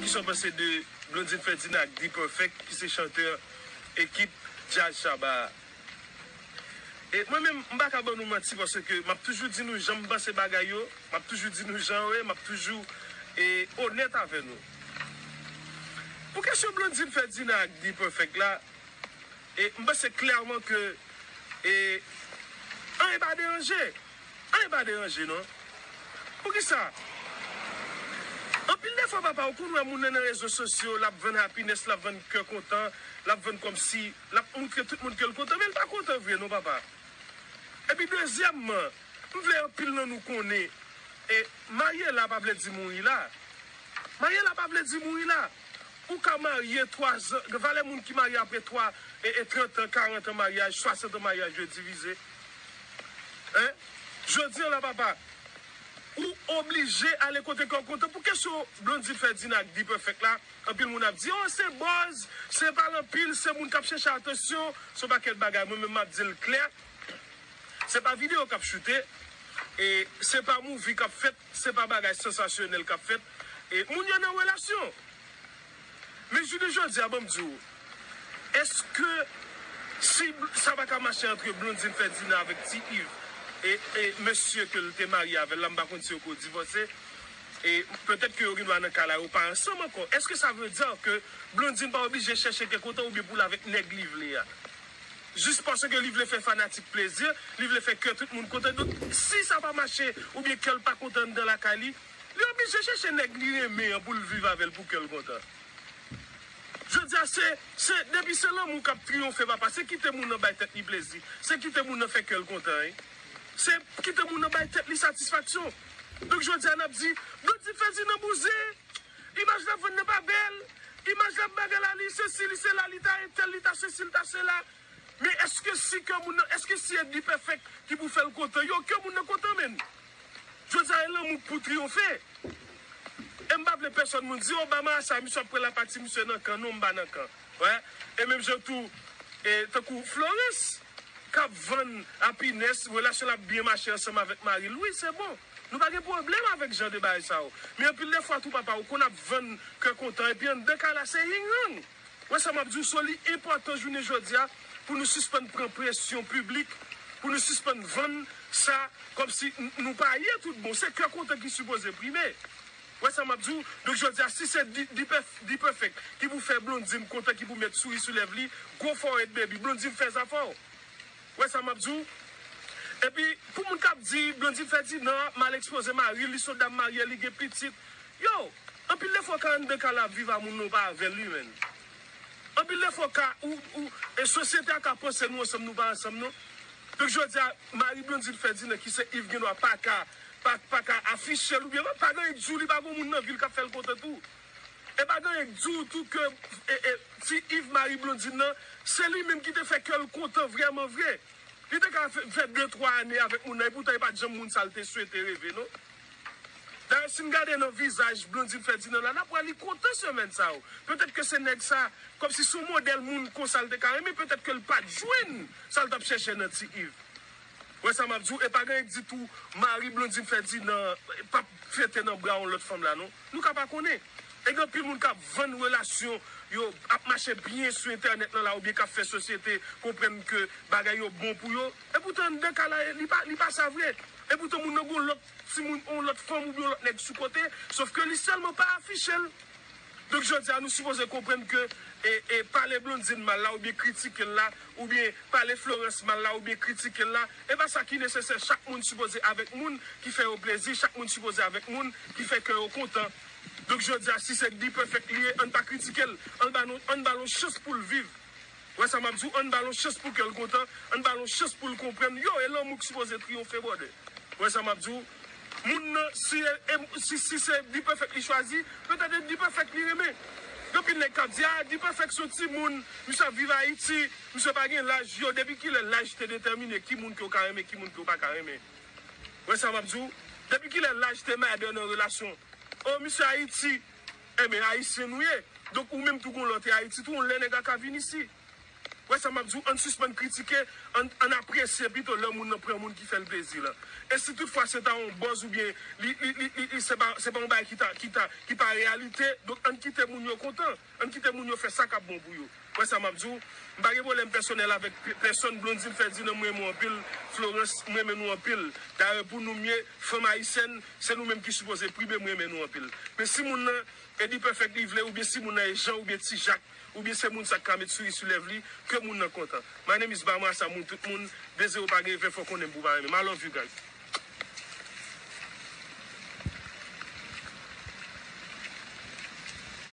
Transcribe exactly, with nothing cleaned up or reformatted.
Kisa w panse de Blondine Ferdinand ak D-Perfect, ki se chantè ekip Djaz Shabba a? E mwen menm, m pa ka ban nou manti, paske m ap toujou di nou jan m panse bagay yo, m ap toujou di nou jan yo ye, m ap toujou e, onèt avè nou. Pou kesyon Blondine Ferdinand ak D-Perfect la, e, m panse klèman ke e, anyen pa deranje. Anyen pa deranje, non. Poukisa? Anpil de fwa, papa, ou konn wè moun nan nan rezo sosyo, l ap vann happiness, l ap vann kè kontan, l ap vann kòmsi, l ap montre tout moun ke l kontan, men l pa kontan vre, non, papa. Epi, dezyèmman, m vle anpil nan nou konnen, e, marye la pa vle di mouri la. Marye la pa vle di mouri la. Ou ka marye twa zan, gen valè moun ki marye apre twa, e, e trant an, karant an maryaj, swasant an maryaj, yo divize. Hein? Jodi an la, papa, ou oblije ale kote kè w kontan. Pou kesyon Blondine Ferdinand ak D-Perfect la, anpil moun ap di, oh, se buzz, se pale anpil, se moun k ap chèche atansyon, se yon pakèt bagay. Mwen menm, m ap di l klè, se pa videyo k ap choute, e se pa movie k ap fèt, se pa bagay sansasyonèl k ap fèt, e moun yo nan relasyon. Men jounen jodi a, ban m di w, èske si bl- sa pa ka mache antre Blondine Ferdinand avèk Ti Yves e, e mesye ke l te marye avè l la, m pa konn si yo ko divòse, e petèt ke yo gen dwa nan ka la, yo pa ansanm ankò. Èske sa vle di ke Blondine pa oblije chèche kè kontan oubyen pou l avèk nèg li vle a? Jis paske li vle fè fanatik plezi, li vle fè kè tout moun kontan. Donk, si sa pa mache, oubyen kè l pa kontan anndan lakay li, li oblije chèche nèg li renmen an pou l viv avè l pou kè l kontan. Jodi a, se, se, depi se lanmou k ap triyonfe, papa, se kite moun nan bay tèt li plezi, se kite moun nan fè kè l kontan, wi. Se kite moun nan bay tèt li satisfaksyon. Donk, jodi a, n ap di, Blondine Ferdinand bouzen, imaj l ap vann nan pa bèl, imaj l ap bagay la, li sesi, li sela, li ta entèl, li ta sesi, li ta sela. Men èske si kè moun nan, èske si e D-Perfect ki pou fè l kontan, yo, kè moun nan kontan, menm. Jodi a, e lanmou k pou triyonfe. E m pa vle pèsòn moun di, o, ba m a sa, misye ap pran lapati misye nan kan. Non, m pa nan kan. Wè. E menm jan tou, e, tankou Florence, k ap vann happiness, relasyon l ap byen mache ansanm avèk mari l. Wi, se bon. Nou pa gen pwoblèm avèk jan de bagay sa yo. Men anpil de fwa tou, papa, ou konn ap vann kè kontan, epi anndan kay la, se ying yang. Wè sa m ap di w, so li enpòtan jounen jodi a pou nou sispann pran presyon piblik, pou nou sispann vann sa kòmsi n- nou pa ye tout bon. Se kè kontan ki sipoze prime. Wè sa m ap di w? Donk jodi a, si se D- D-Perf- D-Perfect ki pou fè Blondine kontan, ki pou met souri sou lèv li, go for it, baby. Blondine, fè zafè w. Wè sa m ap di w? Epi, pou moun k ap di Blondine Ferdinand mal ekspoze mari l, li se yon dam marye, li gen pitit. Yo, anpil de fwa, ka anndan kay la ap viv a moun nan, ou pa avè l, wi, menn. Anpil de fwa, ka, ou, ou, e sosyete a ka panse nou ansanm, nou pa ansanm, non. Donk, jodi a, mari Blondine Ferdinand, ki se Yves, gen dwa pa ka, pa, pa ka afiche l, oubyen pa, pa gen anyen k di w, li pa gen moun nan vi l k ap fè l kontan tou. E pa gen anyen k di w tou ke, e, e, Ti Yves, mari Blondine nan, se li menm ki te fè kè l kontan vrèman vre. Li te ka fè, fè de, twa ane avèk moun nan, epoutan e pa t janm moun sa l te swete reve, non. Dayè, si n gade nan vizaj Blondine Ferdinand la, n ap wè li kontan semèn sa yo. Petèt ke se nèg sa, kòmsi se yon modèl moun konsa l te ka renmen, petèt ke l pa t jwenn sa l t ap chèche nan Ti Yves. Wè sa m ap di w, e pa gen anyen k di tou, mari Blondine Ferdinand p ap fete nan bra yon lòt fanm la, non. Nou ka pa konnen. E gen anpil moun k ap vann relasyon yo, ap mache byen sou entènèt lan la, oubyen k ap fè sosyete konprann ke bagay yo bon pou yo. Epoutan, anndan kay la, li pa, li pa sa vre. Epoutan, moun nan gen yon lòt timoun, yon lòt fanm oubyen yon lòt nèg sou kote, sòf ke li sèlman pa afiche l. Donk, jodi a, nou sipoze konprann ke, e, e, pale Blondine mal la, oubyen kritike l la, oubyen pale Florence mal la, oubyen kritike l la, e pa sa ki nesesè. Chak moun sipoze avèk moun ki fè yo plezi, chak moun sipoze avèk moun ki fè kè yo kontan. Donk, jodi a, si se D-Perfect li ye, ann pa kritike l, ann ba nou, ann ba l yon chans pou l viv. Wè sa m ap di w, ann ba l yon chans pou kè l kontan, ann ba l yon chans pou l konprann. Yo, e lanmou k sipoze triyonfe, brother. Wè sa m ap di w, moun nan, si, e, e, si, si se D-Perfect li chwazi, petèt e D-Perfect li renmen. Gen anpil nèg k ap di, a, D-Perfect se yon timoun, misye ap viv Ayiti, misye pa gen laj. Yo, depi kilè laj te detèmine ki moun ke w ka renmen, ki moun ke w pa ka renmen? Wè sa m ap di w, depi kilè laj te matter nan relasyon? O, misye Ayiti, enben, Ayisyen nou ye. Donk, ou menm tou gon lòt e Ayiti tou, yon lè nèg la ka vin isi. Wè sa m ap di w, ann sispann kritike, ann, ann apresye pito lè moun nan pran moun ki fè l plezi la. E si toutfwa se ta yon buzz oubyen li, li, li, li, li se pa, se pa yon bagay ki ta, ki ta, ki pa reyalite, donk ann kite moun yo kontan, ann kite moun yo fè sa k ap bon pou yo. Wè sa m ap di w, m pa gen pwoblèm pèsonèl avèk pe-, pèsonn. Blondine, Ferdinand, m renmen w anpil. Florence, m renmen nou anpil. Dayè pou nou m ye, fanm ayisyèn, se nou menm ki sipoze prime, m renmen nou anpil. Men si moun nan Eddie Perfect li vle, oubyen si moun nan e Jean oubyen Ti Jak, oubyen se moun sa k ka met souris sou lèv li, ke moun nan kontan. My name is Bamara Samoun, tout moun, de zewo pa gen ven, fò konnen m pou pa renmen m. I love you guys.